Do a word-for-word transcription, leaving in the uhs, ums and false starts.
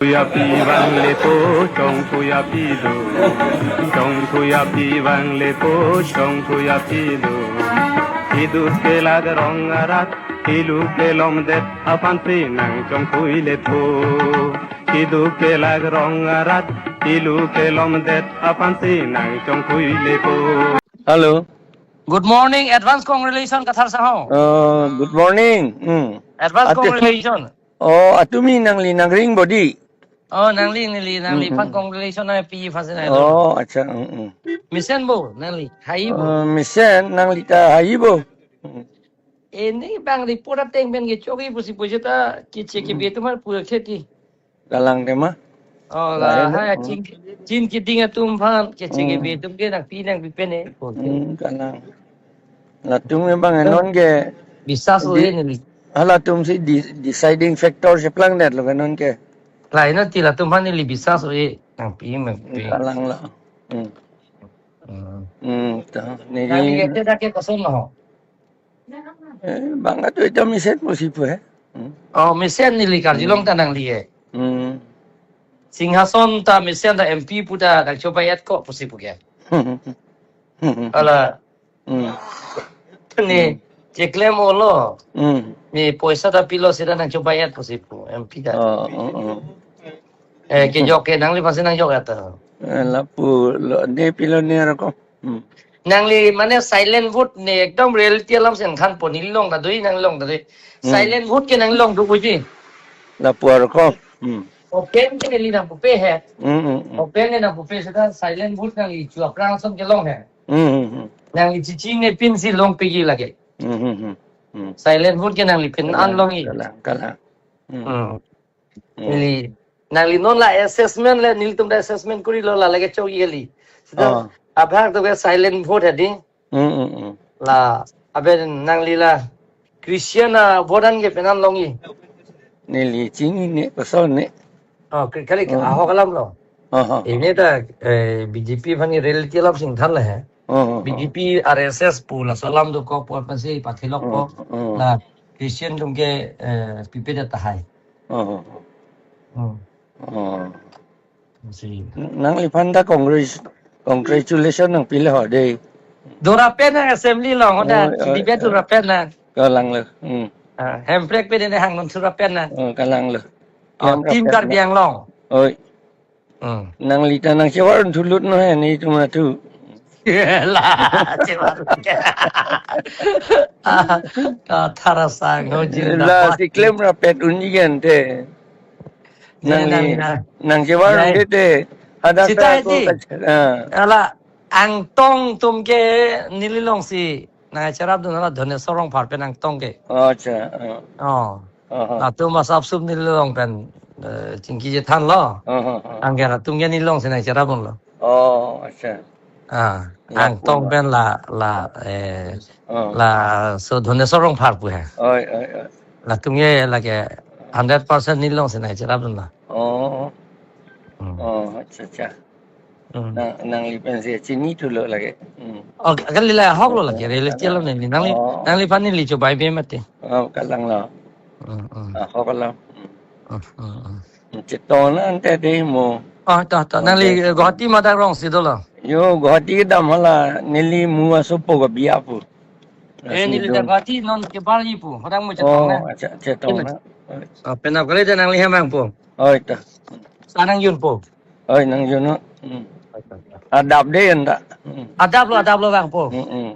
Puyapi bang lepo, chong puyapi do. Chong puyapi bang lepo, chong puyapi do. Kiduk kelak rong arat, kilu kelom det aphan si nang chong pui lepo. Kiduk kelak rong arat, kilu kelom det aphan si nang chong pui lepo. Hello. Good morning, advance congratulations, Kathar Sahong. Uh, good morning. Hmm. Advance Ate- congratulations. Oh, atumi nangli nangring bodi. Oh, nangli, nangli, nangli Mm, phan mm. Congratulations na pi phan si na. Oh, acha, mm, mm. Mesen bo, nangli, hai bo. Uh, mesen, nangli ta hai bo. Mm. Ini bang report ateng pen ke choki pusi pusi ta kiche ke Mm. Betu mar pura kheti. Kalang tema. Oh, Lain, la, ha, mm. Chin, chin keding atum phan, kiche ke Mm. Betu ke nangpi nangpi pen e. Okay. Mm, kalang. Latum ke bang non ke Bisa so di- ini. Halatum si di-, deciding factor si plang net lo non ke. Lain nanti latum phan neli bisa so e nangpi nangpi. Kalang la. Hmm. Hmm. Hmm, ta. Neli Nangli ke te dak ke koson lo. Eh, bang atu ita mesen pusi pu eh. Hmm. Oh, mesen neli karjulong Hmm. Ta nangli e. Hmm. Singhason ta mesen ta M P pu ta dak chobai et ko pusi pu ke. Hmm. Ala Hmm. Ni, Hmm. Cheklem olo. Hmm. Ni poisa ta pilo sida nang chobai et pusi pu, M P ta. Oh, oh, oh. Eh, kejok ke nangli phan si nang jok et ta. Eh, lapu lo ne pilo ne roko. Hmm. Nangli mane silent vote ne ekdom reality alam si nangthan po, neli long ta dui, nangli long ta dui. Hmm. Silent vote ke nangli long tu puji. Lapu roko. Hmm. Open ke neli nangpupe he. Hmm, hmm, hmm. Open ke nangpupe sida silent vote nangli chu aphrang ason ke long he. Hmm, hmm, hmm. Nangli chiching ne pin si long pegi lake. Hmm, hmm, hmm, hmm. Silent vote ke nangli pin Kalang, an long i. Kalang, kalang. Hmm. Hmm. Hmm. Neli, nangli non la assessment le nelitum ta assessment kuri lo la lake chok yeli. Sida Oh. Abhag to ke silent vote hadi. Hmm, hmm, hmm. La, aben nangli la Christian a vote an ke penan long i. Neli chinine koson ne. Oh, ke kali ke Oh. Ahok alam lo. Oh, oh, oh. Ini ta, eh, B J P phan ni reality alam si nangthan le he. Oh, oh, oh. B J P, R S S pu laso alam dokok pu aphan si pathilok po. Oh, oh. La Christian atum ke, eh, pipe ta tahai. Oh, oh, oh. Hmm. Oh. Si. Nangliphan ta congratulation nangpi le ho dei. Dora pen nang assembly along, hoda Oh, oh, debate oh. Dora pen nang. Kalang lo. Hmm. Ah, Hemprek pen ne hang non dora pen nang. Oh, kalang lo. Oh, Hemprek team pen Karbi na. Anglong. Oi. Hmm. Nangli ta nang chevar thulut no he netum atu. La, chevar. Ah, ah, Thara Sangho La, jindabad. Si klem rapet unjigan te. Ne, Nangli, nang, nang. Nang chevar Nang. Ke te. Hadak Sita ta ko ji. Ka-, ah. Ala, Angtong atum ke neli long si nang cherap dun la Dhoneswar Rongphar pen Angtong ke. Oh, acha, ah. Oh. Oh, oh. Latum asap sup neli long pen, eh, chingki chethan lo. Oh, oh, oh. Angke latum ke neli long si nang cherap dun lo. Oh, acha. Ah, Lapu Angtong ma. Pen la, la, eh, Oh. Laso Dhoneswar Rongphar pu he. Oi, oi, oi. Latum ke lake hundred percent neli long si nang cherap dun lo. Oh. Hmm. Oh, acha, acha. Hmm. Nang, nangli pen si chini thulo lake. Hmm. Oh, kali la ahok lo lake, Oh, reality alam ne. Nangli, oh. Nangliphan neli chobai be mati. Oh, kalang lo. Hmm, hmm. Ahok lo. Hmm. Hmm, hmm, hmm. Chetong na ante dei mo. Oh, to, to. Oh, nangli dei. Guwahati madak rong si dolo. Yo, Guwahati kedam hala, neli mu asopo ke biya pu. Eh, neli ta Guwahati non kebar ji pu. Hodang mu chetong na. Oh, acha, chetong na. Oh, penap kali ta nangli hemang pu. Oh, ita. Sa nangjun pu. Oi, nangjun no. Hmm. Adap dei anta. Hmm. Adap lo, adap lo vang pu. Hmm, hmm.